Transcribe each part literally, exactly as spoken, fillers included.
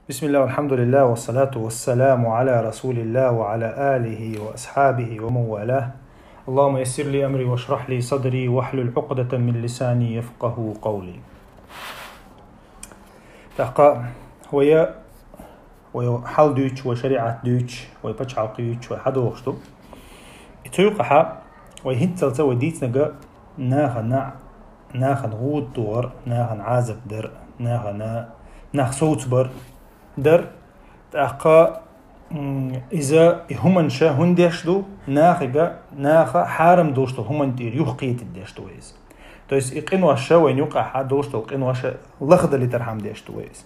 بسم الله والحمد لله والصلاة والسلام على رسول الله وعلى آله وأصحابه ومن والاه. اللهم يسر لي أمري واشرح لي صدري واحلل عقدة من لساني يفقه قولي. ТӀаккха вай, вай хьал дуьйцуш, вай шариӀат дуьйцуш, вай пачхьалкх юьйцуш, вай хьадохуш ду. И цу юкъахьа вай хӀинццалца вай дийцинарг нахана, нахана гӀуда тохар, нахана Ӏазап дар, нахана, нах совцабар дар. ТӀаккха, м, иза и хӀуманаш хӀунда деш ду, нахага, наха хьарам долуш долу хӀуманна тӀера юхакхетар деш ду вай иза. То есть и къинош вайна юкъахьа долуш долу къинош лахадалийтархьама деш ду вай иза.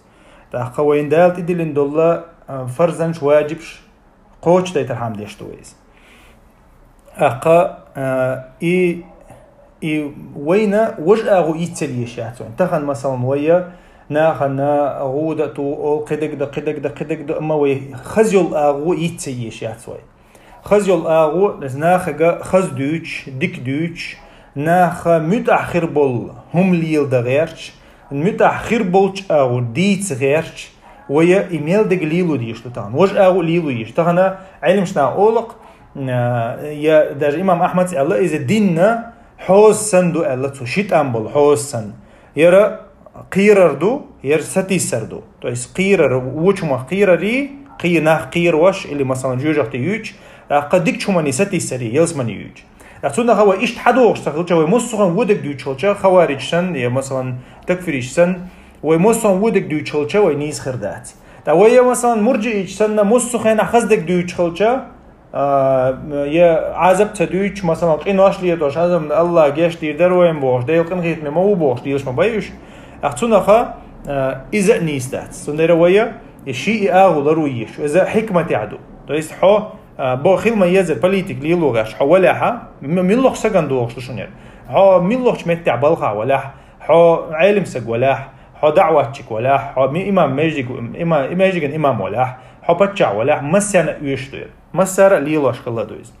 ТӀаккха вайна Дала тӀедиллина долу, а, фарзаш, важибаш кхочушдайтархьама деш ду вай иза. ТӀаккха, а, и, и вайна важа агӀо йицъян езаш яц вайна. Тахана, масалан, вай нахана гӀуда а тоху, кхидерг дан, кхидерг дан, кхидерг дан, амма вай хаза йолу агӀо йицъян езаш яц вай. Хаза йолу агӀо, иза нахага хаза дуьйцуш, дика дуьйцуш, наха муьтӀахь хир болу хӀума леладан гӀерташ, муьтӀахь хир болчу агӀор дийца гӀерташ, вай и мел дерг лело дезаш ду тахана. Важа агӀо а лело езаш. Тахана Ӏеламнаха олу-кх, а, я даже имам Ахьмада аьлла, иза динна хьоза санна ду аьлла цо, ши тӀам болу хьоза санна. Яра кхерар ду, яра сатийсар ду. То есть кхерар, вочу хӀумах кхерарий, кхе-, нах кхерош или, масалан, жоьжахати юьйцуш, тӀаккха дикачу хӀуманний сатийсарий, ялсамани юьйцуш. Ткъа цунах вай иштта хьадохуш ца хилча, вай массо а хӀума вон дерг дуьйцуш хилча, хаварижаш санна, я, масалан, такфириш санна, вай массо а хӀума вон дерг дуьйцуш хилча, вай нийса хир дац. Ткъа вай, я, масалан, мурджииш санна, массо а хенахь хаза дерг дуьйцуш хилча, а, я Ӏазап ца дуьйцуш, масалан, къинош летош, Ӏазап, Аллах гечдийр дара вайна бохуш, Делан къинхетаме ма ву бохуш, лелаш ма бай уьш. Ткъа цунах, а, иза а нийса дац. Цундела вай, я ши и агӀо ларъян езаш, иза хьикматехь ду. То есть хьо, а, бо хила ма еза политика лело гӀерташ хьо валахь, м-, муьлххачу сагана догӀуш ду шуна яра. Хьо муьлххачу меттехь балхахь валахь, хьо Ӏелам саг валахь, хьо даӀватчик валахь, хьо ми-, имам междиг-, има-, междиган имам валахь, хьо паччахь валахь, массарна а оьшуш ду яра. Массара а лелош хила ду иза.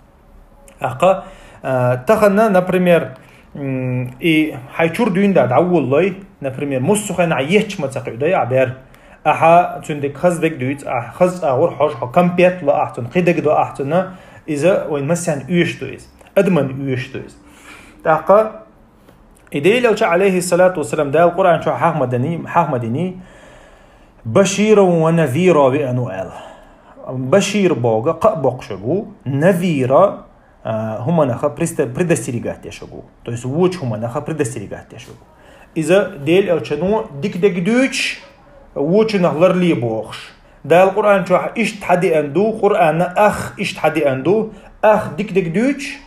ТӀаккха, а, тахана, например, м, и хьайн чуьра дуьйна да дӀаволалой, например, массо а хенахь етташ ма ца кхуьу дай ахь бер. Ахьа цуьнан дерг хаза дерг дуьйцу, ахьа хаза агӀор хьожу, хьо кампет ло ахьа цунна, кхидерг до ахьа цунна, иза вайн массарна оьшуш ду иза. Адамна оьшуш ду иза. ТӀаккха и Делан Элча, Ӏалайхиссалату вассалам, Дала Къуръан чохь хьахма дини, хьахма дини, «Баширан ва назира» веана ву аьлла. Башир бохург кхаъ боккхуш верг ву, назира, а, хӀуманах приста-, предостерегать деш верг ву. То есть вочу хӀуманах предостерегать деш верг ву. Иза Делан Элчано дика дерг дуьйцуш, вочунах ларле бохуш. Дала Къуръан чохь иштта хьадеана ду, Къуръана ах иштта хьадеана ду, ах дика дерг дуьйцуш,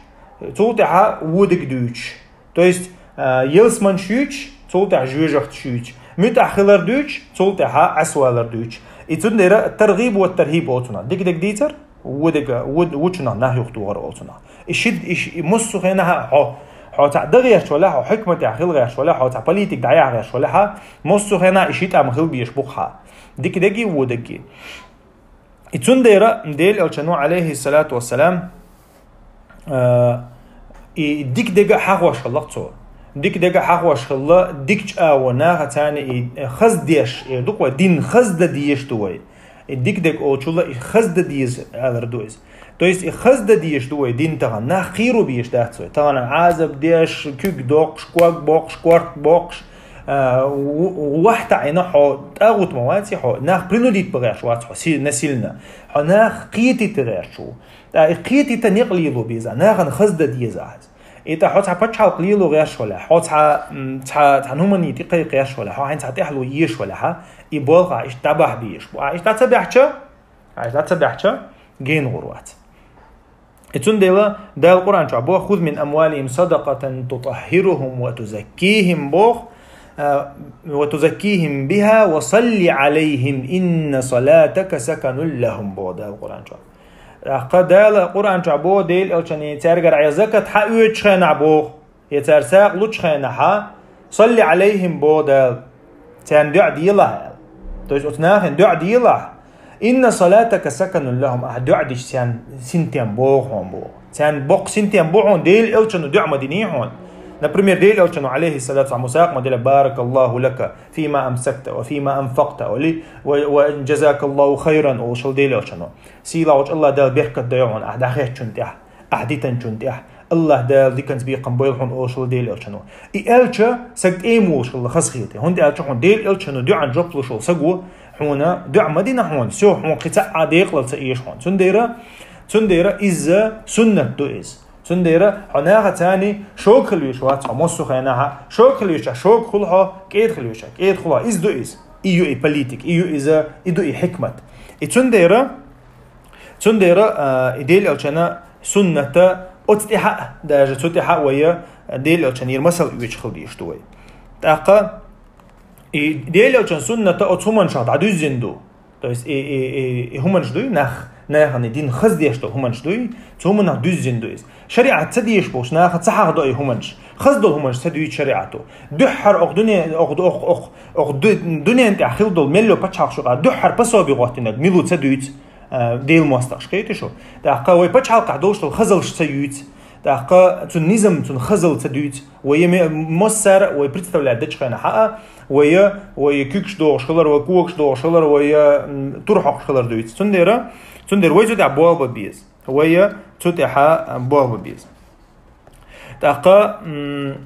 цул тӀаьхьа вон дерг дуьйцуш. То есть, а, ялсаманеш юьйцуш, цул тӀаьхьа жоьжахаташ юьйцуш. МуьтӀахь хилар дуьйцуш, цул тӀаьхьа Ӏесвалар дуьйцуш. И цундела таргӀиб ва тархӀиб олу цунах. Дика дерг дийцар, вон дерг, вон, вочунах нах юхатохар олу цунах. И ши, и ши, и массо а хенахь хьо, хьо цхьаъ дан гӀерташ валахь, хьо хьикматехь хила гӀерташ валахь, хьо цхьаъ политика дӀаяхьа гӀерташ валахь, массо а хенахь и ши тӀам хила безаш бу-кх хьан. Дика дерг а, вон дерг а. И цундела Делан Элчано, Ӏалайхиссалату вассалам, а, и дика дерг а хьахош хилла-кх цо. Дика дерг а хьахош хилла, дикачу агӀор нахаца и хаза деш, эр ду-кх вай, дин хаза дан дезаш ду вай. И дика дерг олучул и хаза дан деза алар ду иза. То есть и хаза дан дезаш ду вай дин тахана. Нах кхеро безаш дац вай. Тахана Ӏазап деш, куьг доккхуш, ког боккхуш, корта боккхуш, а, в-, вахь таӀийна хьо, тӀагӀут ма вац хьо, нах принудить бан гӀерташ вац хьо, си-, насильно. Хьо нах кхетийта гӀерташ ву. ТӀаккха и кхетийта некъ лело беза, нахана хаза дан деза ахьа. И тӀаккха хьо цхьа пачхьалкх лело гӀерташ валахь, хьо цхьа, м, цхьа, цхьа хӀуманна тӀекхайкха гӀерташ валахь, хьо хьайна цхьа тӀехьало езаш валахь, и болх ахьа иштта дӀабахьа безаш бу. Ахьа иштта ца баьхча, ахьа иштта ца баьхча, гена гӀур вац. И цундела Дала Къуръан чохь боху: «Хуз мин амвалихим садакъатан тутаххиругьум ва тузаккихим», боху, а, «ва тузаккихим биха ва салли Ӏалайхим, инна салатака саканул лахум», боху Дала Къуръан чохь. ТӀаккха Дала Къуръан чохь боху Делан Элчане, цаьргара хьайн закат хьаоьцучу хенахь боху, я цара сагӀа лучу хенахь, «салли Ӏалайхим», боху Дала, царна доӀа делахь аьлла. То есть оцу нахана доӀа делахь. «Инна салатака саканул лахум», ахьа доӀа дича царна синтем богӀу хьуна боху. Царна боккха синтем бу хьуна, Делан Элчано доӀа ма диний хьуна. Например, Дела Элчано, алейхиссалату вассалам, мусакъ ма дила: «Баракаллаху лака фима амсакта ва фима анфакта», оли, ва, ва «Джазакаллаху хайран», олшал Дела Элчано. Сийлахь волча Аллах Дала беркат дойла хьона, ахь дӀахеттачун тӀехь, ахь дитанчун тӀехь. Аллах Дала диканца бекхам бойла хьона, олшал Дела Элчано. И аьлча, саг тӀема волаш хилла хазахийтар. ХӀунда аьлча хьона Дела Элчано дуьӀан жоп луш вола саг ва, хьона дуӀа ма дина хьона, всё, хьона кхин цхьа а декъалал ца эш хьона. Цундера, цундера иза суннат ду иза. Цундера хьо нахаца цхьана шога хила везаш вац хьо, массо а хенахь а. Шога хила везача шога хул хьо, кӀеда хила везача кӀеда хул хьо. Иза ду иза. И ю и политика, и ю иза, и ду и хьикмат. И цундера, цундера, а, и Дела Элчана сунната оцу тӀехьа а, даже цу тӀехьа а вай Дела Элчанера масал оьцуш хила дезаш ду вай. ТӀаккха и Дела Элчана сунната оцу хӀуманашах дӀадуьззина ду. То есть и, и, и, и хӀуманаш дуй, нах, нахана дин хаза деш долу хӀуманаш дуй, цу хӀуманах дуьззина ду иза. ШариӀат ца дезаш болчу наха ца хьахдо и хӀуманаш. Хаза долу хӀуманаш ца дуьйцу шариӀато. Дуьххьара окху дуьне-, окху, окху, окху, окху ду-, дуьнен тӀехь хилла долу мелло пачхьалкхашкахь дуьххьара пособи хӀоттийнарг мила ву ца дуьйцу, а, Делан мостагӀаша, кхетий шу? ТӀаккха вай пачхьалкхахь долуш долу хазалш ца юьйцу. ТӀаккха цуьнан низам, цуьнан хазалла ца дуьйцу. Вай ме-, массара а вай представлять дечу хенахь а, вай, вай куьйгаш догӀуш хилар, вай когаш догӀуш хилар, вай, м, тур хьокхуш хилар дуьйцу. Цундела, цундела вай цу тӀехь болх бан беза. Вай цу тӀехь, а, болх бан беза. ТӀаккха, м,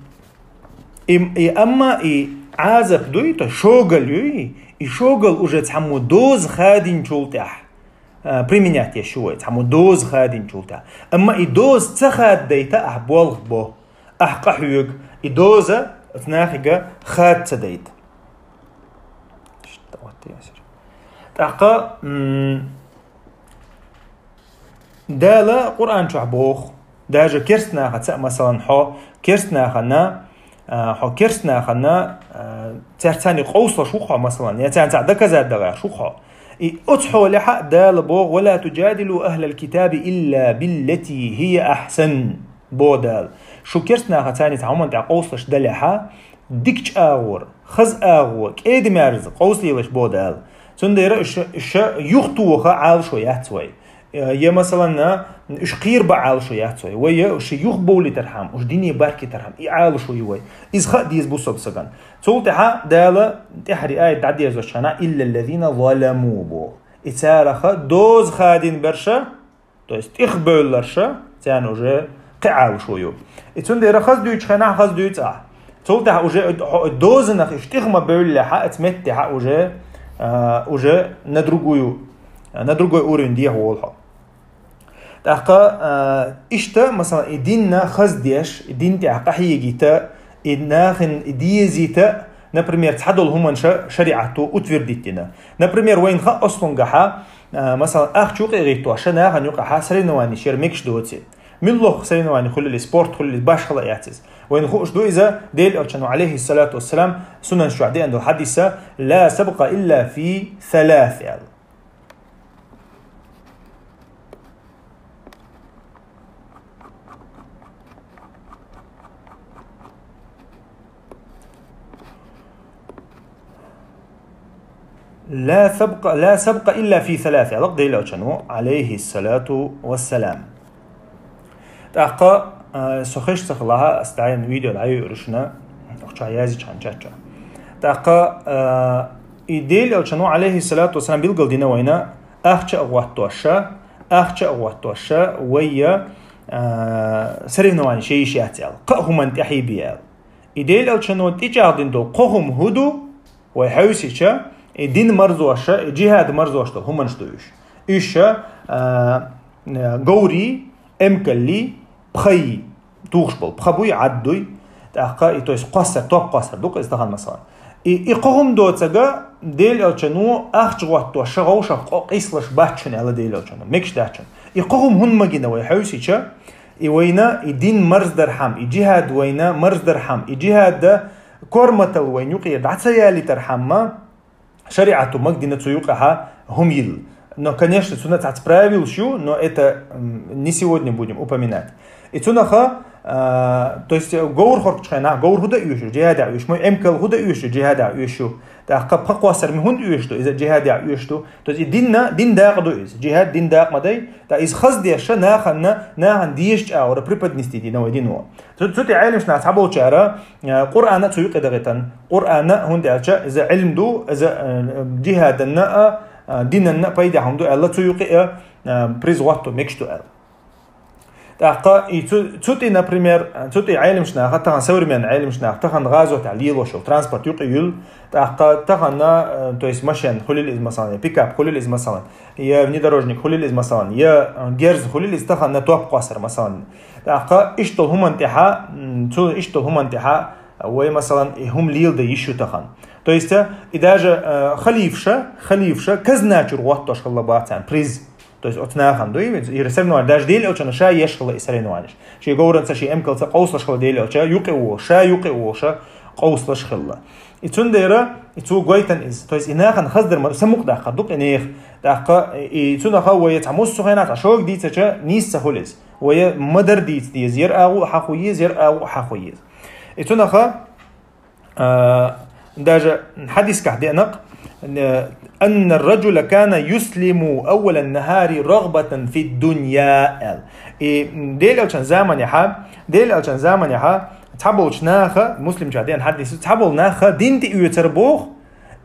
и, и, амма и Ӏазап дуй, то шогал юй, и шогал уже цхьаммо доза хадинчул тӀехь, а, применять еш ю вай, цхьаммо доза хадинчул тӀехь. Амма и доза ца хададайта ахь болх бо, ахь къахьоьгу, и доза оцу нахе хада ца дайта. ТӀаккха, м, Дала Къуръан чохь боху, даже керстанахаца а, масалан, хьо керстанахана, а, хьо керстанахана, а, цаьрца цхьаьна къовсалуш ву хьо, масалан, я царна цхьа доказать дан гӀерташ ву хьо. И оцу хьолехь а Дала боху: «Ва ла туджадилу ахлал китаби илла биллати хия ахсан», боху Дала. Шу керстанахаца цхьана цхьа хӀуманна тӀехь къовсалуш далехь а, дика чӀагӀор, хаза агӀор, кӀеда-мерза къовсалелаш боху Дала. Цундела уьш, уьш юхатоха Ӏалашо яц вай. Я, масалан, уьш кхера бан Ӏалашо яц вай. Вай я уьш юхабовлийтархьама, уьш дине баркийтархьама, и Ӏалашо ю вай. Иза хаа деза бусалба сагана. Цул тӀаьхьа Дала тӀаьхьарий аят дӀадерзочу хенахь, «Илла ллазина заламу» боху. И царах доза хадийна берш, то есть тӀехбевлларш, царна уже кхин Ӏалашо ю. И цундела хаза дуьйцучу хенахь хаза дуьйцу ахь. Цул тӀаьхьа уже хьо дозанах уьш тӀех ма бевллехь, оцу меттехь уже, а, уже на другую, на другой уровень дехьа волу хьо. ТӀаккха, а, иштта, масалан, и динна хаза деш, и дин тӀехь къахьегийта, и нахана и дезийта, например, цхьадолу хӀуманаш шариӀато утвердить дина. Например, вайна хаьа ослунгахьа, а, масалан, ахча юкъа а гӀиттош, нахана юкъахьа соревнованеш яр мегаш доций. Муьлхха соревновани хуьлийла, спорт хуьлийла, башхала а яц иза. Вайна хууш ду иза, Делан Элчано, алейхиссалату вассалам, сунанаш чохь деана долу хьадис: «Ла сабкъа илла фи салас», аьлла. «Ла сабкъа, ла сабкъа илла фи салас», аьлла Делан Элчано, алейхиссалату вассалам. ТӀаккха, а, со хезаш ца хилахь, ас дӀаяьхьна видео дӀайоьур ю шуна, охьа чохь язйичхьана чат чохь. ТӀаккха, а, и Делан Элчано, алейхиссалату вассалам, билгал дина вайна, ахча а гӀоттош, ахча а гӀоттош, вай, а, соревнованеш яйиш яц аьлла. Кхаа хӀуманна тӀаьхье бе аьлла. И Делан Элчано тӀечӀагӀдина долу кхо хӀума хӀун ду, вай хьевсича, и дин марзош, и джихад марзош долу хӀуманаш ду уьш. Уьш, а, говрий, эмкаллий, пхайий, тухуш болу. Пха буй, Ӏад дуй. ТӀаккха и, то есть, кхоссар, топ кхоссар ду-кх иза тахана, масалан. И, и кхо хӀума доцург Делан Элчано ахча гӀоттош, ша гӀовшах къо-, къийсалуш бац шуна аьлла Делан Элчано. Мегаш дац шуна. И кхо хӀума хӀунда ма гина вай хьевсича, и вайна, и дин марздархьама, и джихад вайна марздархьама, и джихад корматалла вайна юкъера дӀа ца ялийтархьама, шариӀато магадина цу юкъахьа хӀума йилла. Но, конечно, цунна цхьацца правилаш ю, но это, м, не сегодня будем упоминать. И цунаха, А, то есть, говр хоркучхайна, говр худа уьшу, джихадя уьшу, мой эмкал худа уьшу, джихадя уьшу. ТӀаккха пхи кхоссар ми хӀунда оьшуш ду, иза джихадехь оьшуш ду. То есть и динна, дин дакъа ду иза. Джихад дин дакъа ма дай. ТӀаккха иза хаза деш нахана, нахана дезача агӀора преподнести дина вай дино. Цу, цу тӀе Ӏелимаш нах цхьаболчара, э, Къуръана цу юкъе дагӀийтан. Къуръана хӀунда аьлча, иза Ӏилм ду, иза, э, джихаданна а, э, динанна а пайда хӀума ду аьлла, цу юкъе а, э, приз гӀотто мегаш ду аьлла. ТӀаккха и цу, цу тӀе, например, цу тӀе Ӏелимаш наха, тахан современный Ӏелимаш наха, тахан гӀазотехь лелош йолу транспорт юкъе юьллу, тӀаккха тахана, э, то есть машен хуьлил иза масалан, я пикап хуьлил иза масалан, я внедорожник хуьлил иза масалан, я, э, герз хуьлил иза тахана топ кхоссар масалан. ТӀаккха иштта долу хӀуманна тӀехьа, м, цу иштта долу хӀуманна тӀехьа вай масалан и хӀума леладан йиш ю тахана. То есть, э, и даже, э, халифаша, халифаша казна чуьра гӀоттош хилла бацан приз. То есть оцу нахана дуй, и соревнования, даже Дела Элчано ша еш хилла и соревнованеш. Шен говранца, шен эмкалца къовсалаш хилла Дела Элча, юкъе ву, ша юкъе ву, ша къовсалаш хилла. И цундела, и цо гойтан иза. То есть и нахана хаздар ма ду, самукъадаккхар ду-кх и нехан. ТӀаккха и цунаха вай цхьа муссу хенахь, цхьа шога дийцача, нийса ца хуьлу иза. Вай ма-дарра дийца деза, яра агӀу а хьаху еза, яра агӀу а хьаху еза. И цунаха, А, даже хьадискахь деанакъ, э, «أن الرجل كان يسلم أول النهار رغبة في الدنيا», аьлла. И, м, Дела Элчан заманехьа, Дела Элчан заманехьа, цхьаболчу наха, Муслимча деана хьадис, цхьаболу наха дин тӀе оьцура боху,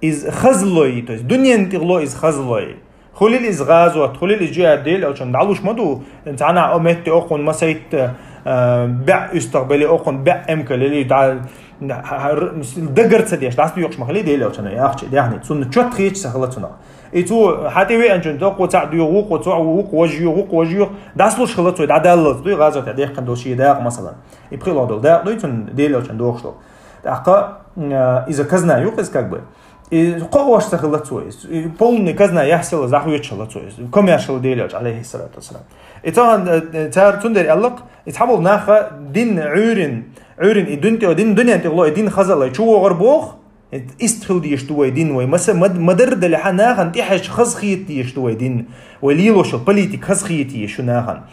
иза хазлой, то есть дуьнен тӀехула иза хазлой. Хуьлил иза гӀазот, хуьлил иза джихад, Дела Элчано дӀалуш ма ду. Цхьана а метте окхунна масайтта, а, баьӀ уьстагӀ бели, окхунна баьӀ эмкал ели, дӀа, дагарца деш, дӀасадоькъуш ма хили Дела Элчано, яхча, дехни. Цунна чот хеча ца хила цунах. И цо хьан тӀе веанчун, доккхо цхьаъ доьху, вукхо цхьаъ ву, вукхо важа ю, вукхо важа ю, дӀасалуш хила цо, дӀадаллалц дуй, гӀазот дехкан долу шен дакъа масалан. И пхи ло долу дакъа дуй, цунна Дела Элчано дохуш долу. ТӀаккха, а, иза казна ю-кх иза как бы. И кхоош ца хилла цо иза. И полный казна яхь села захьоьцуш хилла цо иза. Комаьрша хилла Дела Элча, алейхиссалату вассалам. И цхьа, э, цара цундела аьлла-кх, и цхьаболу наха дин Ӏуьйрин, Ӏуьйрин и дин тӀе, дин, дуьнен тӀехула и дин хазалла чу вогӀур боху, и ист хила дезаш ду вай дин вай. Маса, мад-, мадарра далехьа нахана тӀехьаьжча хаза хета дезаш ду вай дин. Вай лелош йолу политика хаза хета езаш ю нахана.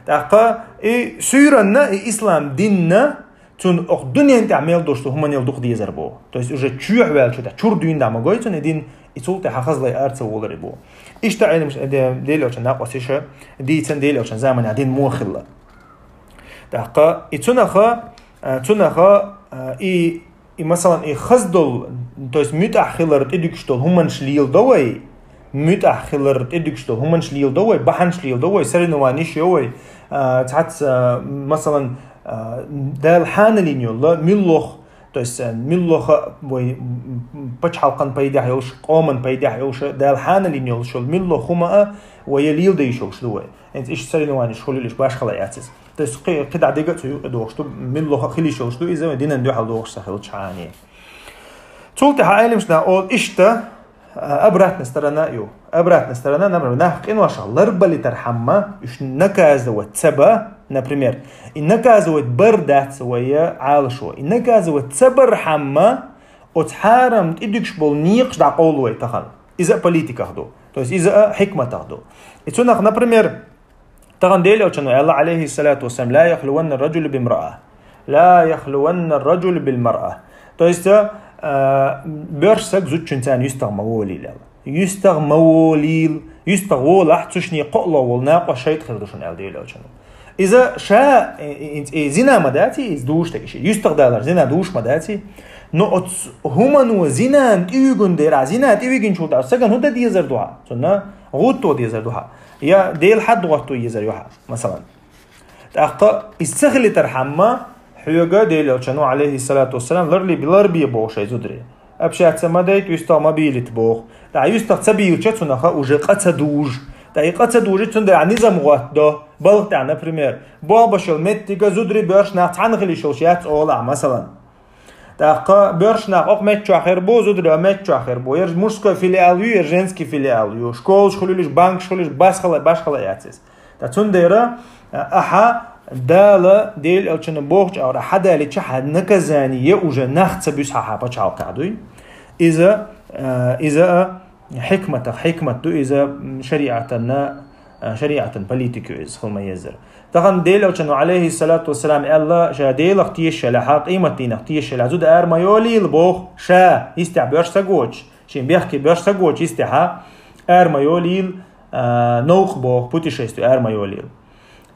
ТӀаккха и суьйранна, и ислам динна, Цунна окху дуьнен тӀехь мел долуш ду хӀуманел дукха дезар бу. То есть уже чоьхьа ваьллачу тӀехь чуьра дуьйна дӀа ма гой цунна и дин, и цул тӀехьа хазлай ара ца воларе бу. Иштта Ӏеламаш, э, де-, Дела Элчан накъосташа дийцан Дела Элчан заманахь дин муха хилла. ТӀаккха и цунаха, э, цунаха, э, и, и, масалан, и хаза долу, то есть муьтӀахь хилар тӀедуьгуш долу хӀуманаш леладо вай, муьтӀахь хилар тӀедуьгуш долу хӀуманаш леладо вай, бахьанаш леладо вай, соревнованиш йо вай, а, цхьацца, а, масалан, а, Дала хьанал йина йолу, муьлхха, то есть, а, муьлхха вай, м, пачхьалкхан пайдехь йолуш, къоман пайдехь йолуш, Дала хьанал йина йолуш йолу муьлхха хӀума а вай леладайиш йолуш ду вай. ХӀинца иштта соревнованиш хуьлийла, иштта башхала яц иза. То есть кхи-, кхидӀа дерг а цу юкъе дохуш ду, муьлхха а хилийш йолуш ду иза, вай динан дуьхьал дохуш ца хилча хьаний. Цул тӀаьхьа Ӏеламаш наха олу иштта, а, обратная сторона ю. Обратная сторона, например, нах къиношах ларбалийтархьама, уьш наказывать ца бан, например, и наказывать бар дац вай Ӏалашо. И наказывать ца бархьама, оцу хьарам тӀедуьгуш болу некъаш дӀакъовлу вай тахана. Иза а политиках ду. То есть иза а хьикматах ду. И цунах, например, Тахана Дела Элчано аьлла, алейхиссалату вассалам: «Ла яхлуванна раджулу бимраа. Ла яхлуванна раджулу бимраа». То есть, а, боьрша саг зудчуьнца юьстагӀ ма волийла аьлла. ЮьстагӀ ма волийла, юьстагӀ волахь, цу шинне кхоалгӀа волу накъост шайтӀа хир ду шуна аьлла Дела Элчано. Иза ша, и, и, и, и зина ма дац, иза душ тӀе иша. ЮьстагӀ далар зина душ ма дац. Но оцу хӀумано зинан тӀе вигина дера, зина тӀе вигинчул тӀаьхьа сагана хӀун дан дезар ду хьа? Цунна гӀутто дезар ду хьа. Я Дела хьад гӀотто езар ю хьа, масалан. ТӀаккха иза ца хилийтархьама, хьоьга Дела Элчано, алейхиссалату вассалам, ларли-, ларбе боху шайн зударий. Общаться ма дайта, юьстагӀ ма бийлийта боху. ТӀаккха юьстагӀ ца бийлча, цунаха уже къа ца дужу. ТӀаккха и къа ца дужу, цундела низам гӀоттадо. Балха тӀехь, например, болх беш йолу меттига зударий, боьрша нах цхьаьна хила йиш йолуш яц олахь, масалан. ТӀаккха боьрша нах окху меттачохь хир бу, зударий меттачохь хир бу. Яра мужской филиал ю, яра женский филиал ю. Школаш хуьлийла, банкаш хуьлийла, башхала, башхала яц иза. Ткъа цундела, а, ахьа Дала, Дела Элчано бохучу агӀора хьадалича, хьан наказание уже нах ца буьсу хьан пачхьалкхехь дуй. Иза, а, иза, а, хьикматах хьикмат ду, иза, м, шариӀатана А, шариатан политика ю иза, хила ма еззара. Тахан Делан Элчано, алейхиссалату вассалам, аьлла, ша Делах тешаш хилча, къематдийнах тешаш хилча, зуда ара ма йолийла боху, ша, йистехь боьрша саг воцуш, шен бехке боьрша саг воцуш, йистехь ара ма йолийла, а, новкъа боху, путешествие ара ма йолийла.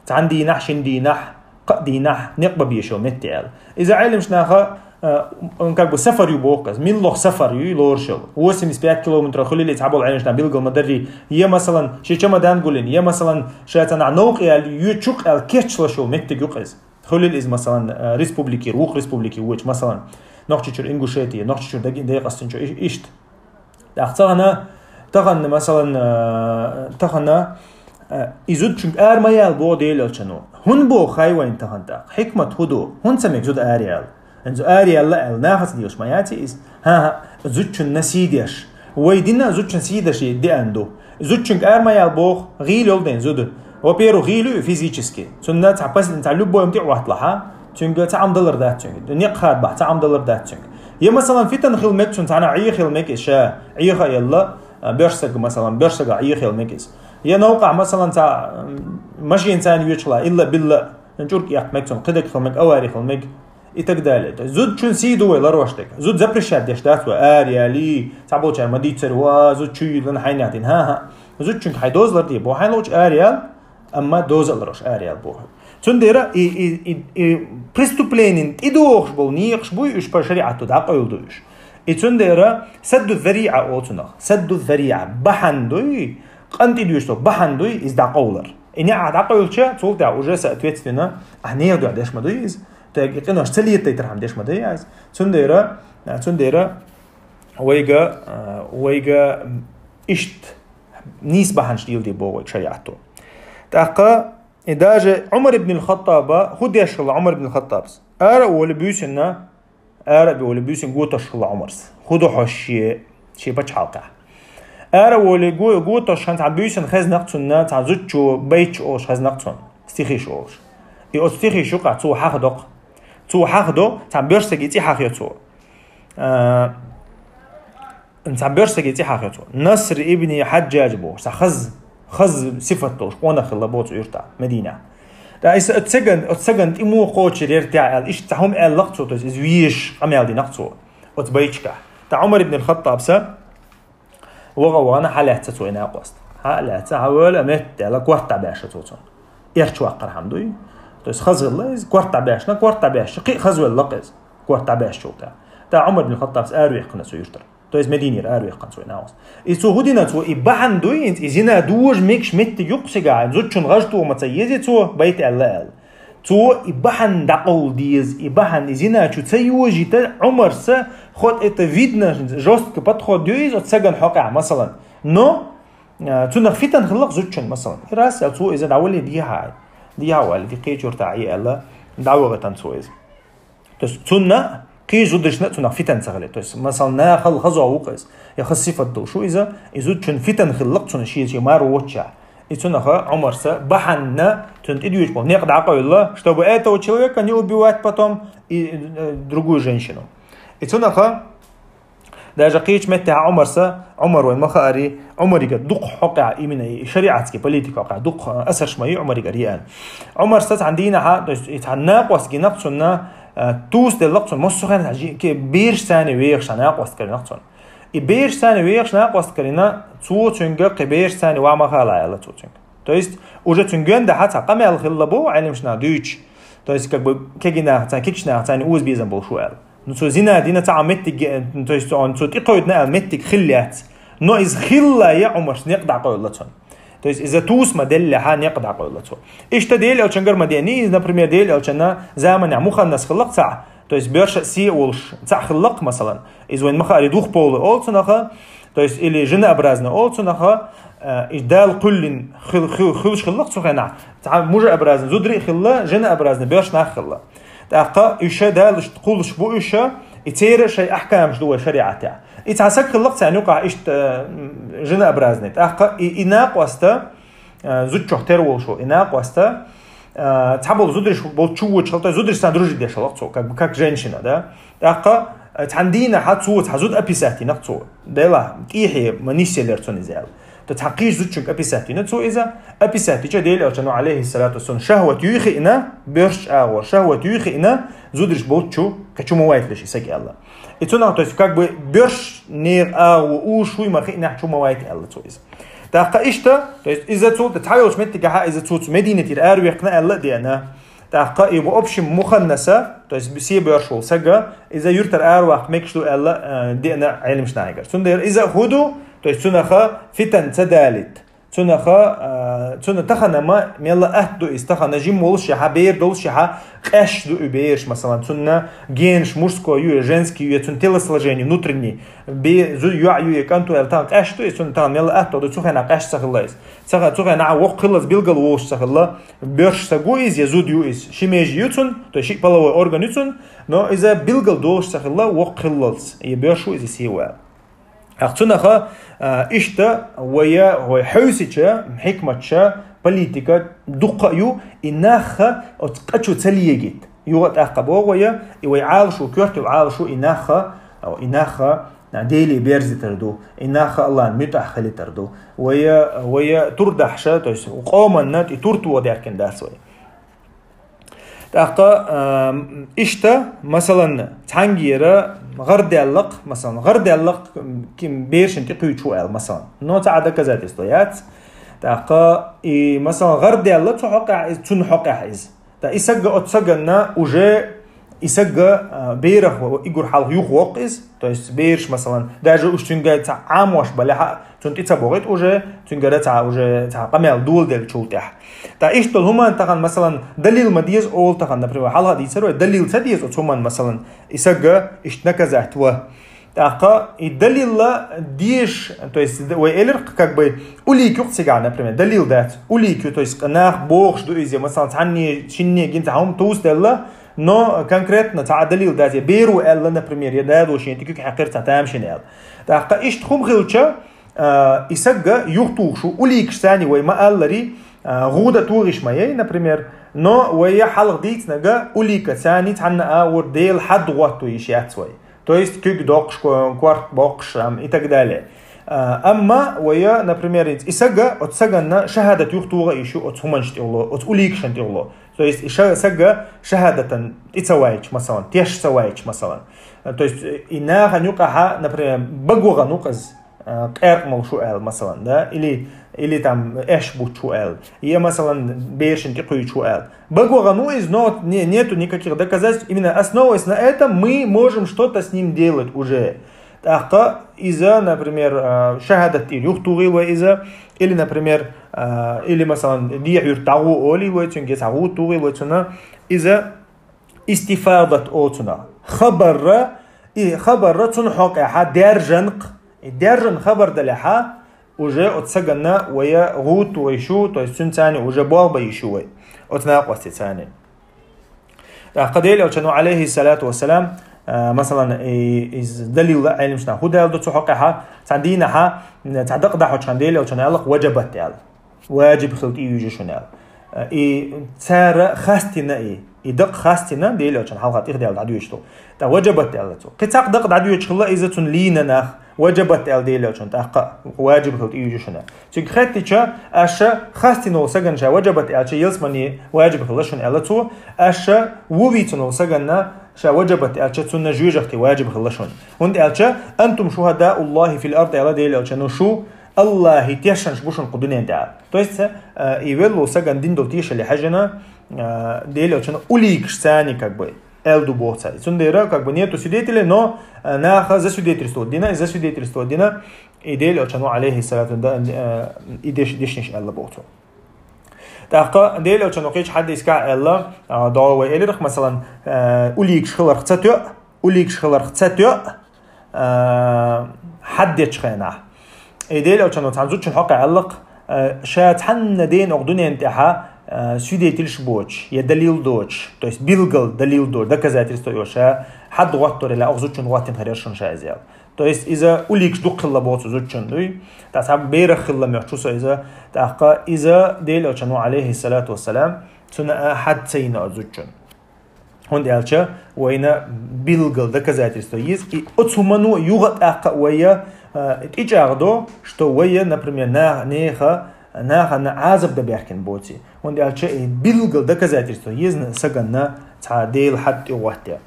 Цхьана дийнахь, шина дийнахь, кхаа дийнахь некъ бан безаш йолу метте аьлла. Иза Ӏеламнаха, э, он как бы сафар ю боху иза. Милла сафар ю лоруш йолу. Восемьдесят пять километров хуьлийла иза, цхьаболу Ӏеламнаха билгал ма-дарра. Я, масалан, шен чемодан гулйина, я, масалан, ша цхьанхьа новкъа яьлла, я чукъа яьлла кечлуш йолу меттиг ю-кх иза. Хуьлийла иза, масалан, э, республикера, вукху республике воьдуш, масалан, Нохчийчуьра Ингушетия, Нохчийчуьра Даг-, Дагестан чу, и-, иштта. ТӀаккха тахана, тахана, масалан, э, тахана, э, и зудчуьнга ара ма яла боху Делан Элчано. ХӀунда боху хӀай вайна тахана тӀаккха? Хьикмат хӀун ду? ХӀунда ца мега зуда ара яла? ХӀинца ара яла аьлла, нахаца лелаш ма яц иза. ХӀан-хӀа, зудчунна сий деш. Вай дина зудчун сий деш деана ду. Зудчуьнга ара ма яла боху, гӀийла йолу ден зуда. Во-первых, гӀийла ю физически. Цунна цхьа пас-, цхьа любой тӀе а хӀотталахь, цуьнга цхьа Ӏам далар дац цуьнга. Некъ хадабахь, цхьа Ӏам далар дац цуьнга. Я, масалан, фитан хила мега цунна, цхьана Ӏеха хила мега иза ша, Ӏеха а елла, а, боьрша саг, масалан, боьрша сага Ӏеха хила мега иза. Я новкъахь, масалан, цхьа, м, машина царна йоьчула, илла-билла, чӀург эккха мега цунна, кхидерг хила мега, авари хила мега. И так далее. То есть зудчун сий ду вай ларош дерг. Зуда запрещать деш дац вай, ара ялий, цхьаболчара ма дийццара, ва, зуда чу йиллина хьайна яхтина. ХӀан-хӀа. Зудчуьнга хьайн дозалар де боху, хьайн лоучу ара ял, амма доза а ларош ара ял боху. Цундела и, и, и, и преступленин тӀедогӀуш болу некъаш буй уьш, по шариӀату дӀакъевлла ду уьш. И цундела садду зариӀа олу цунах. Садду зариӀа. Бахьана дуй, къан тӀедоьжуш долу бахьана дуй, иза дӀакъовлар. И неӀ дӀакъевлча, цул тӀаьхьа уже, соответственно, ахьа нехан дуьхьа деш ма дуй иза. Тхоьга и къинош ца летийтархьама деш ма дай иза. Цундела, цундела вайга, а, вайга иштта нийса бахьанаш дийла де боху вайга шариӀато. ТӀаккха и даже Ӏумар ибн ал-Хаттаба, хӀун деш хилла Ӏумар ибн ал-Хаттабас? Ара а волий буьйсанна, ара а волий буьйсанна го тосуш хилла Ӏумарс. ХӀун до хьо шен, шен пачхьалкхехь? Ара а волий го, го тосуш хьан цхьа буьйсанна хезна-кх цунна, цхьа зудчо байташ олуш хезна-кх цунна, стихиш олуш. И оцу стихиш юкъахь цо хьахадо-кх. Цо хьахадо, цхьа боьрша саги цӀе хьахайо цо. А, цхьа боьрша саги цӀе хьахайо цо. Наср ибн Хьаджжадж бохуш, цхьа хаза, хаза сифат долуш къонах хилла боху цу юьртахь, Мединехь. ТӀаккха иза оцу циган, оцу циган тӀе муха кхочур яра техьа аьлла, иштта цхьа хӀума аьлла-кх цо, то есть иза везаш къамел дина-кх цо оцу байташкахь. ТӀаккха Ӏумар ибн ал-Хаттабса ваха а вахана, хьалаьцна цо и накъост. Хьалаьцна, хьавоьлу а метта аьлла, корта дӀабаьшна цо цунна. Эрча ваккхархьама дуй. То есть хаза хилла иза, корта дӀабаьшна, корта дӀабаьшча, кхин а хаза велла-кх иза, корта дӀабаьшначул тӀаьхьа. ТӀаккха Ӏумар ибн Хаттабс араваьккхина цу юьртара. То есть Мединера араваьккхина цо и накъост. И цо хӀун дина цо, и бахьана дуй, и зина дожа мегаш меттиг ю-кх цигахь, зудчун гӀажтоха ма ца еза цо, байт аьлла аьлла. Цо и бахьана дӀакъовла деза, и бахьана и зина чу ца йожийта Ӏумарса, хоть это видно, жёсткий подход ю иза оцу циган хьокъехь, масалан. Но, а, цунах фитан хилла-кх зудчун, масалан. И раз аьлла, цо иза дӀавале дехьа, дехьа вале, ди кхечу юьртахь Ӏе аьлла, дӀавахийтина цо иза. То есть цунна кхечу зударшна а цунах фитан ца хилла. То есть, масалан, нахал хаза ву-кх иза, я хаза сифат долуш ву иза, и зудчун фитан хилла-кх цунна шен, шен маро воцчохь. И цунаха Ӏумарса бахьана цунна тӀедоьжуш болу некъ дӀакъевлла, чтобы этого человека не убивать потом и, э, другую женщину. И цунаха даже кхечу меттехь Ӏумарса, Ӏумар вайн ма хаарий, Ӏумаригара дукха хьокъехь, именно и шариатский политика хьокъехь дукха асарш ма ю Ӏумаригара еана. Ӏумарса цхьана дийнахьа, то есть и цхьана накъост гина-кх цунна, э, туса делла-кх цунна, массо а хенахь жи-, ке-, бераш царна вехаш цхьа накъост карина-кх цунна. И бераш царна вехаш накъост карина, цо цуьнга кхин бераш царна ваха ма хала аьлла цо цуьнга. То есть уже цуьнга гонахь цхьа къамел хилла боху Ӏеламнаха дуьйцуш. То есть как бы кегий нах царна, кегийчу нах царна оза безам болуш ву аьлла. Ну, цо зина дина цхьа а меттиг, э, то есть он цо тӀекхойдина аьлла меттиг хилла яц. Но иза хилла я Ӏумарс некъ дӀакъевлла цунна. То есть иза туса ма деллехьа некъ дӀакъевлла цо. Иштта Делан Элчангара ма деана иза, например, Делан Элчанна заманехь муханнас хилла-кх цхьа, то есть боьрша се а волуш цхьа хилла-кх, масалан. Иза вайн ма хаарий двухполый олу цунаха, то есть или женообразный олу цунаха, э, и Дала кхоьллина хил-, хил-, хуьлуш хилла-кх цу хенахь. Цхьа мужеобразный зударий а хилла, женообразный боьрша нах а хилла. ТӀаккха уьш Дала кхуллуш бу уьш, и церан шайн ахкамаш ду вай шариатехь. И цхьа саг хилла-кх царна юкъахь иштта, м, женообразный. ТӀаккха и, и накъоста, а, зудчух тера волуш ву, и накъоста, а, цхьаболу зударш болчу чу вочу хала, то есть зударш царна дружить деш хилла-кх цо, как бы, как женщина, да? ТӀаккха, а, цхьана дийнахьа цо цхьа зуда описать йина-кх цо. Делахь, тӀехье ма нисъелира цунна иза аьлла. То цхьа кхыча зудчуьнга описать йина цо иза, описать йича Делан Элчано, алейхиссалату вассалам, шахват юй хиъна, боьршача агӀор шахват юй хиъна, зудараш болчу кхы чу ма вайталаш и саг аьлла. И цунах, то есть, как бы боьршача агӀо уж хуй ма хиънехь чу ма вайта аьлла цо иза. ТӀаккха иштта, то есть, иза цо, цхьайолчу меттигехьа иза цо цу Мединатера араваьккхина аьлла а деана. ТӀаккха и в общем муханнаса, то есть, се боьрша волу сага, иза юьртара араваккха мегаш ду аьлла, э, деана Ӏеламнахагара. Цундела иза хӀун ду, то есть, цунаха фитан ца далийта. Цунаха, э, цунна тахана ма мелла атта ду иза, тахана жима волушехьа, бер долушехьа, къаьсташ ду и бераш, масалан, цунна генаш мужской ю, женский ю, цунна телосложение внутренний, бе-, зу-, йоӀ ю, кӀант ю аьлла, тахана къаьсташ ду иза, цунна тахана мелла атта ду, цу хенахь къаьсташ ца хилла иза. Ца ха-, цу хенахь воккха хилла иза, билггал волуш ца хилла, боьрша саг ву иза, я зуда ю иза, ши меже ю цунна, то есть ши половой орган ю цунна, но иза билггал долуш ца хилла, воккха хиллалц, я боьрша ву иза, се ву аьлла. Ах цунаха, а, иштта вая, вай хьовсича, хьикматча, политика дуккха а ю, и нахха оцу къа чу ца легийта. Юха тӀаккха боху вая, и вай Ӏалашо, коьртехь Ӏалашо, и нахха, и нахха, а, Деле берзитар ду, и нахха Аллахьан муьтӀахь хилийтар ду. Вая, вая турдахьша, то есть къоманна и туртвоха даьккхина дац вай. ТӀаккха, а, иштта, масалан, цхьаьнгара гӀардаьллакх, масалан, гӀардаьллакх ким берашна тӀекхуьйчу аьлла, масалан. Но цхьа а доказательство яц. ТӀаккха и, масалан, гӀардаьлла цу хьокъехь иза, цунна хьокъехь иза. ТӀа и сагга оцу саганна уже и сагга, а, берах игур хьалха юха воккха иза, то есть бераш, масалан, даже уж цуьнга цхьа Ӏамош балехьа, цунна тӀе ца бохуьйту уже, цуьнгара цхьа уже цхьа къамел доладеллачул тӀаьхьа. ТӀа иштта долу хӀуманна тахана, масалан, далил ма деза олу тахана, например, хьалха дийцар вай, далил ца деза оцу хӀуманна, масалан, и сагга иштта наказать ван. ТӀаккха и далилла дезаш, то есть д-, вай элирх, как бы, улик ю-кх цигахь, например, далил дац. Улик ю, то есть нах бохуш ду иза, масалан, цхьанне, шинне гина цхьа хӀума тувсаделла, но конкретно цхьа а далил дац, я бер ву аьлла, например, я дадо шена тӀе куьг хьаькхира цхьа тамашийна аьлла. ТӀаккха иштта хӀума хилча, а, и сагга юхатухуш ву, уликаш царний вай ма-аллара, а, гӀуда тухуш ма яй, например, но вай хьалха дийцинарг улика царний цхьанна а вур Дела хьад гӀотту йиш яц вай. То есть куьг доккхуш, ко-, корта боккхуш, ам, и так далее. А, амма вай, например, и сага, оцу саганна шахадат юхатуха йиш ю оцу хӀуманаш тӀехула, оцу уликашна тӀехула. То есть и ша-, сага шахадатан тӀе ца вайча, масалан, теш ца вайча, масалан. То есть и нахана юкъахьа, например, бага вахана ву-кх иза, а, къеркъа молуш ву аьлла, масалан, да, или, или там эш буттуш ву аьлла, я, масалан, берашна тӀекхуьйчуш ву аьлла. Бага вахана ву иза, но не-, нету никаких доказательств. Именно основываясь на этом, мы можем что-то с ним делать уже. ТӀаккха иза, например, а, шахадат тӀера юхатухийла вай иза, или, например, а, или, масалан, дехьа юьрта дӀагӀо олийла вай цуьнга, я цхьа гӀуда тухийла вай цунна, иза истифадат олу цунах. Хабарра, и хабарра цунна хьокъехьа даьржина-кх, и даьржина хабар далехьа, уже оцу саганна вай гӀуда туха йиш ю, то есть цуьнан царний уже болх бан йиш ю вай, оцу накъостий царний. ТӀаккха Дела Элчано, алейхиссалату вассалам, а, масалан, и, иза далилла Ӏеламнаха хӀун дала ду цу хьокъехьа, цхьана дийнахьа, цхьа дакъа дӀахьочу хенахь Дела Элчано аьлла-кх, важабат аьлла. Важиб хила тӀеюьйжу шуна аьлла. И цара хастийна и, и дакъа хастийна, Дела Элчано хьалха тӀехдаьлла дӀадоьдуш ду. ТӀаккха важабат аьлла цо. Кхин цхьа дакъа дӀадоьдуш хилла иза цунна лийна нах, важабат аьлла Дела Элчано, тӀаккха важиб хила тӀеюьйжу шуна. Цуьнга хаьттича, аша хастийна волу сагана ша важабат аьлча, ялсамани важиб хилла шуна аьлла цо, аша ву вийцина волу сагана ша важабат аьлча, цунна жоьжахати важиб хилла шуна. ХӀунда аьлча, «Антум шухадауллахи фил ард», аьлла Дела Элчано, шу Аллахьан тешнаш бу шуна кху дуьнен тӀехь. То есть, э, и велло сагана дина долу тешале хьаьжжина, э, Дела Элчано уликаш царний, как бы, аьлла ду боху цара. Цундела, как бы, нету свидетелей, но, э, наха засвидетельствовать дина, и засвидетельствовать дина, и Дела Элчано, алейхиссалату, да, э, и деш-, дешнаш аьлла боху цо. ТӀаккха Дела Элчано кхечу хьадисехь аьлла, а, дӀо вай элира-кх, масалан, э, уликаш хиларх ца тоьа, уликаш хиларх ца тоьа, а, хьад дечу хенахь. И Дела Элчано цхьана зудчун хьокъехь аьлла-кх, а, ша цхьанна дена окху дуьнен тӀехьа, а, свидетельш боцуш, я далил доцуш, то есть билггал далил доцуш, доказательство йоцуш, ша хьад гӀоттор елахь окху зудчун гӀоттина хир яра шуна ша иза аьлла. То есть иза уликаш дукха хилла боху цу зудчун, дуй? ТӀаккха цхьа берах хилла моьтту со иза, тӀаккха иза Дела Элчано, алейхиссалату вассалам, цунна а хьад ца йина оцу зудчун. ХӀунда аьлча вайна билггал доказательство еза, и оцу хӀумано юха тӀаккха а вай э, тӀечӀагӀдо, что вай, например, на-, неха, нахана Ӏазап да баьхкина боций. ХӀунда аьлча и билггал доказательство еза сагана цхьа Дела хьатӀа тӀе гӀоттаь.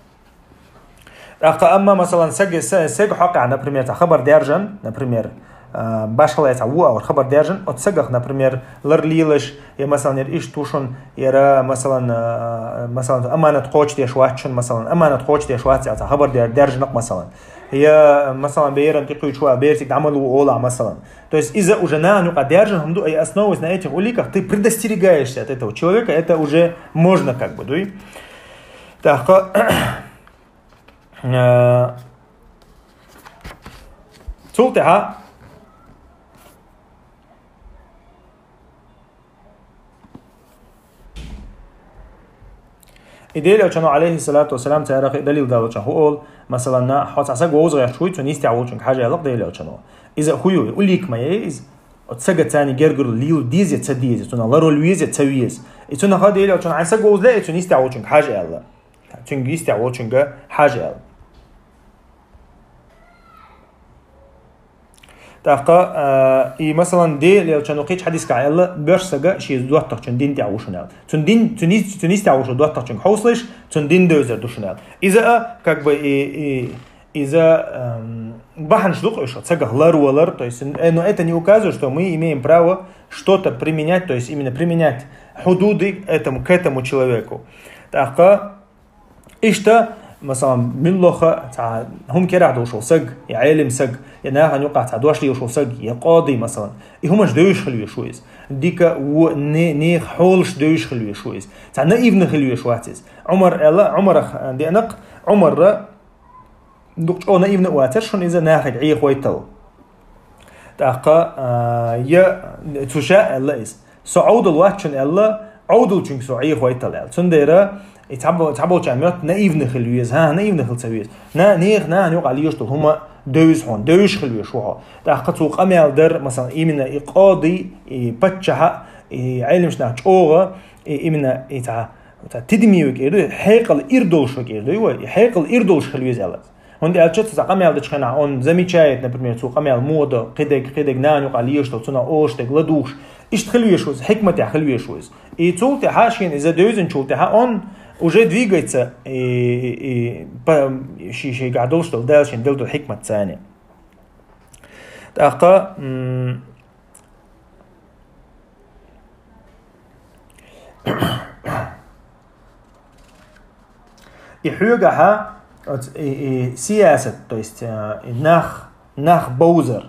ТӀаккха амма, масалан, сага, са-, сага хьокъехь, например, цхьа хабар даьржина, например, э, башхалла цхьа ву а вара хабар даьржина, оцу сагах, например, лар лелаш, я, масалан, яра иштта ву шуна, яра, масалан, э, масалан, аманат кхочушдеш вац шуна, масалан, аманат кхочушдеш вац аьлла, цхьа хабар даьр-, даьржина-кх, масалан. Я, масалан, бе яран тӀекхуьйчу а берциг дӀа ма лу олахь, масалан. То есть иза уже нахана юкъа даьржина хӀума ду, и основываясь на этих уликах, ты предостерегаешься от этого человека, это уже можно как бы, дуй. ТӀаккха, э, цул тӀаьхьа и Делан Элчано, алейхиссалату вассалам, царах и далил далуча хӀу олу, масалан, хьо цхьа саг вовза гӀерташ вуй, цунна йистехь волчуьнга хьажа аьлла-кх Делан Элчано. Иза хӀу ю, улик ма яй иза. Оцу сага царна гергарло лела деза я ца деза, цунах ларвала веза я ца веза. И цунах Делан Элчано, хьайн саг вовза ле, и цунна йистехь волчуьнга хьажа аьлла. Цуьнга йистехь волчуьнга хьажа аьлла. ТӀаккха, а, и, масалан, Делан Элчано кхечу хьадисехь аьлла, боьрша сага шен доттагӀчун дин тӀехь ву шуна аьлла. Цуьнан дин, цуьнан йис-, цуьнан йистехь волчу доттагӀчуьнга хьовсалаш, цуьнан дин девзар ду шуна аьлла. Иза а, как бы, и, и, иза, эм, бахьанаш ду кхуьш, сагах ларвалар, то есть, э, но это не указывает, что мы имеем право что-то применять, то есть именно применять худуды этому, к этому человеку. ТӀаккха иштта, масалан, муьлхха а цхьа хӀума керахь долуш волу саг, я Ӏелим саг, я нахана юкъахь цхьа дош лелаш волу саг, я къоди, масалан, и хӀуманаш девзаш хила везаш ву иза. Дика ву, не-, нехан хьолаш девзаш хила везаш ву иза. Цхьа наивна хила везаш вац иза. Ӏумар аьлла, Ӏумарах деана-кх, Ӏумарра дукха чӀогӀа наивна а вацара шуна иза нахе Ӏехавайтал. ТӀаккха, а, я цу ша аьлла иза: «Со Ӏовдал вац шуна», — аьлла, «Ӏовдалчуьнга со Ӏехавайтал», — аьлла. Цундела и цхьабо-, цхьаболчарна моьтту наивна хила веза, хӀан, наивна хила ца веза. На-, нехан нахана юкъахь лелаш долу хӀума девза хьуна, девзаш хила везаш ву хьо. ТӀаккха цо къамел дара, масалан, именно и къоди, и паччахьа, и Ӏелимаш нах чӀогӀа, и именно и цхьа, цхьа тидаме векӀер ду, хьекъал ир долуш векӀер ду, и вай, и хьекъал ир долуш хила веза аьлла. ХӀунда аьлча цо цхьа къамел дечу хенахь, он замечает, например, цо къамел муха до, кхидерг, кхидерг нахана юкъахь лелаш долу, цунах олуш дерг ладугӀуш. Иштта хила везаш ву иза, хьикматехь хила везаш ву иза. И цул тӀаьхьа шена иза девзинчул тӀаьхьа он уже двигается, и, и, по, ши-, шайгахь долуш долу Дала шена делла долу хьикмат царна. ТӀаккха, м, И хьоьгахьа, оц-, и, и сиясат, то есть, э, и нах, нах бовзар.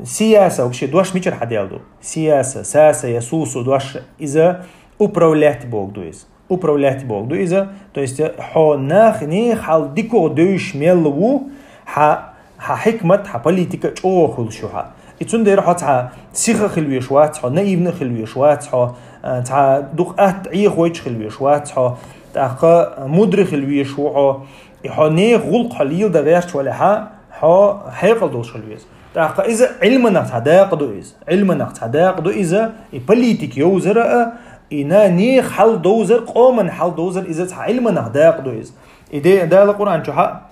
Сияса, вообще, дош мичара хьаделла ду? Сияса, саса, я сусу дош, иза управлять бохург ду иза. Управлять бохург ду иза, то есть, э, хьо нах, нехан хьал дикогӀа девзаш мел ву, хьан, хьан хьикмат, хьан политика чӀогӀа хуьлуш ю хьан. И цундела хьо цхьа сиха хила везаш вац хьо, наивна хила везаш вац хьо, а, цхьа дукха атта Ӏехавайча хила везаш вац хьо, тӀаккха мудра хила везаш ву хьо. И хьо нехан гӀуллакх хьо леладан гӀерташ валахь, хьо хьекъал долуш хила веза. ТӀаккха иза Ӏилманах цхьа дакъа ду иза. Ӏилманах цхьа дакъа ду иза, и политика йовзар а, и на-, нехан хьал довзар, къоман хьал довзар, иза цхьа Ӏилманах дакъа ду иза. И де-, Дала Къуръан чохь а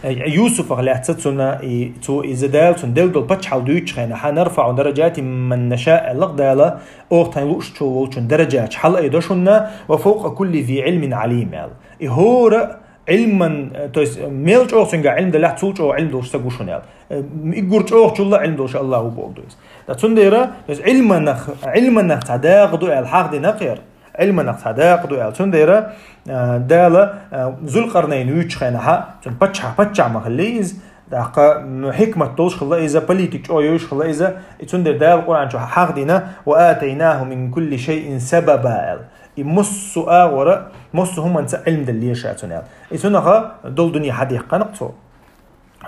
Юсуфах лаьцна цунна, и цо иза Дала цунна делла долу паччахьалла дуьйцучу хенахь, «Нарфаъу дараджатин ман наша», аьлла-кх Дала, оха тхайн луушчул волчун дараджаташ хьалаайдо шуна, «ва фавкъа кулли зи Ӏилмин Ӏалим», аьлла. И хӀора Ӏилман, то есть, мел чӀогӀа цуьнга Ӏилма далахь, цул чӀогӀа Ӏилма долуш стаг ву шуна аьлла. Иггур чӀогӀачул а Ӏилма долуш Аллах ву бохург ду иза. Ткъа цундела, то есть, Ӏилманах, Ӏилманах цхьа дакъа ду аьлла хьахдина кхера. Ӏилманах цхьа дакъа ду аьлла. Цундела, а, Дала, а, Зулкъарнайн вуьйчу хенахь, цуьнан паччахь, паччахь ма хилла иза, тӀаккха, м, хьикмат долуш хилла иза, политик чӀогӀа йовзаш хилла иза, и цундела Дала Къуръан чу хьахдина: «Ва атайнаху мин кулли шайин сабаба», аьлла. И массо а агӀора, массо а хӀуманца Ӏилма делла ша цунна аьлла. И цунаха долу дуьне хьадаьккхина-кх цо.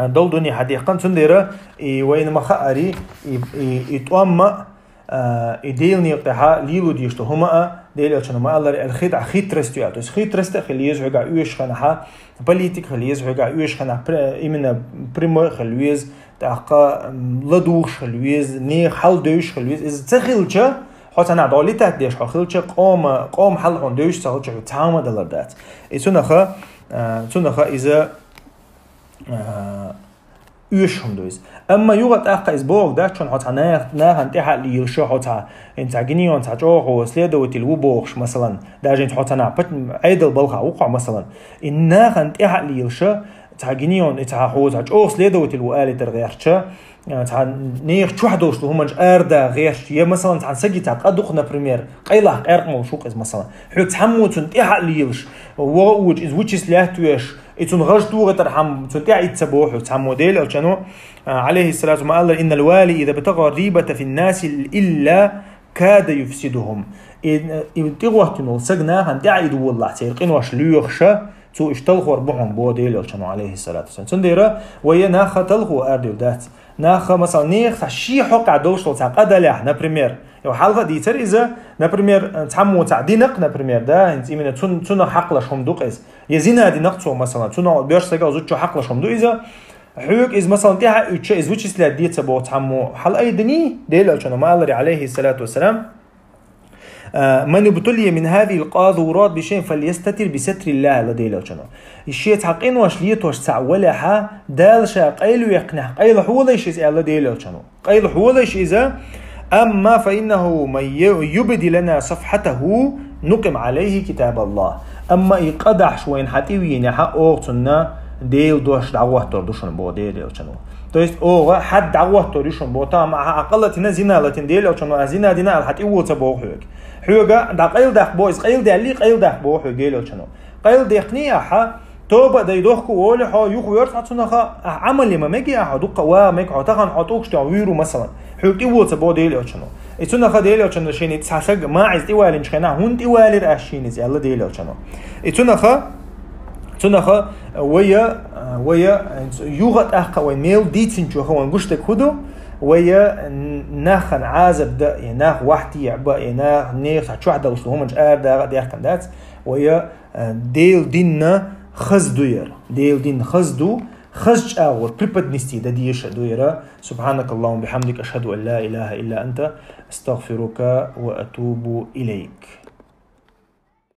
Долу дуьне хьадаьккхина, цундела и вайна ма-хаъара, и, и, и тӀом а, а, и Делан некъа тӀехь лело дезаш долу хӀума а, Делан Элчано ма-аллара, аьлла, хид-, хитрость ю аьлла. То есть хитрость а хила еза хьоьгахь оьшучу хенахь, политик хила еза хьоьгахь оьшучу хенахь, пр-, именно прямой хила веза, тӀаккха, м, ладугӀуш хила веза, нехан хьал девзаш хила веза. Иза ца хилча, хьо цхьанхьа дӀо летать деш хьо хилча, къома, къоман хьал хьуна девзаш ца хилча, хьо цхьа хӀума далар дац. И цунаха, а, цунаха иза, а, Оьшуш хӀума ду иза. Амма юха тӀаккха иза боху дац шуна, хьо цхьа нах-, нахана тӀаьхьа лелаш, хьо цхьа, хӀинца гинийон цхьа чӀогӀа следователь ву бохуш, масалан, даже хӀинца хьо цхьа нах пат-, Ӏедал балха ву хьо, масалан. И нахана тӀаьхьа лелаш, цхьа гинийон, и цхьа хьо цхьа чӀогӀа следователь ву алийтар гӀерташ, цхьа нехан чохь долуш долу хӀуманаш арадаха гӀерташ, я, масалан, цхьана саги цхьа къа дукха, например, къайлах къаьркъа молуш ву-кх иза, масалан. Хьоьга цхьаммо цунна тӀаьхьа лелаш, вогӀу вучу иза вычислять веш, и цунна гӀаж тухуьйтар хьама, цунна тӀаьхьа итт ца боху хьоьга цхьаммо, Делан Элчано, а, алейхиссалату, ма аллара: «Иннал вали иза бтагӀа рибата фин наси илла када юфсидухум». И, и тӀегӀоттина волу саг нахана тӀаьхьа идволалахь, церан къинош лоьхуш, цо уьш талхор бу хьуна, боху Делан Элчано, алейхиссалату вассалам. Цундела вай нахха талхо арадевр дац. Нахха, масалан, нехан цхьа шен хьокъехь долуш долу цхьа къа далахь, например, я хьалха а дийцар иза, например, цхьаммо цхьа дина-кх, например, да, хӀинца именно цун-, цунах хьакхалуш хӀума ду-кх иза. Я зина дина-кх цо, масалан, цунах боьрша стагах зудчо хьакхалуш хӀума ду иза. Хьоьга иза, масалан, тӀаьхьа а уьттуш, иза вычислять де ца боху цхьаммо, хьала айдиний, Делан Элчано ма аллара, алейхиссалату вассалам: «А, ман ибтулия мин хазихил къазурат бишайин фальястатир бисатриллахи», аьлла Делан Элчано. Шен цхьа къинош летош цхьаъ валахь, Дала ша къайлаваьккхинехь, къайлахьолайша иза, аьлла Делан Элчано. Къайлахьолайша иза, амма фа иннаху ман ю-, юбди лана сафхатаху нукъим алейхи китабаллах. Амма и къа дахьаш вайна хьан тӀе вийнехь, оха цунна Делан дош дӀагӀоттор ду шуна, боху Делан Элчано. То есть, оха хьад дӀагӀоттор ю шуна, боху, тахана ахьа къа латийна, зина латийна, Делан Элчано, ахьа зина дина аьлла, хьан тӀе вола ца боху хьоьга. Хьоьга дӀа къайладаккха боху иза, къайладаьллий, къайладаккха боху хьоьга Делан Элчано. Къайладаьккхиний ахьа, тоба а дай, дохко а волий хьо, юха воьрзу хьо цунах, ахьа Ӏамал ян ма мегий ахьа, дуккха а ван мега хьо, тахана хьо тӀулгаш тоьхна вуьйр ву, масалан. Хьоьга тӀе вола ца боху Делан Элчано. И цунах Делан Элчано шена цхьа саг МаӀиз тӀе валийначу хенахь, хӀунда тӀе валийра аш шена иза, аьлла Делан Элчано. И цунах, цунах вай, вай, юха а тӀаккха вай мел дийцинчух вайна гуш дерг хӀун ду, вай нахана Ӏазап дан, я нах вахтехь бан, я нах, нехан цхьа чохь далуш долу хӀуманаш арадаккха а даьхкина дац, вай, Делан динна хаза ду яра. Делан динна хаза ду, хаза чӀагӀо преподнести дан дезаш ду яра. Субханакаллахумма бихамдик, ашхаду ан ла илаха илла анта, астагфирука ва атубу илайк.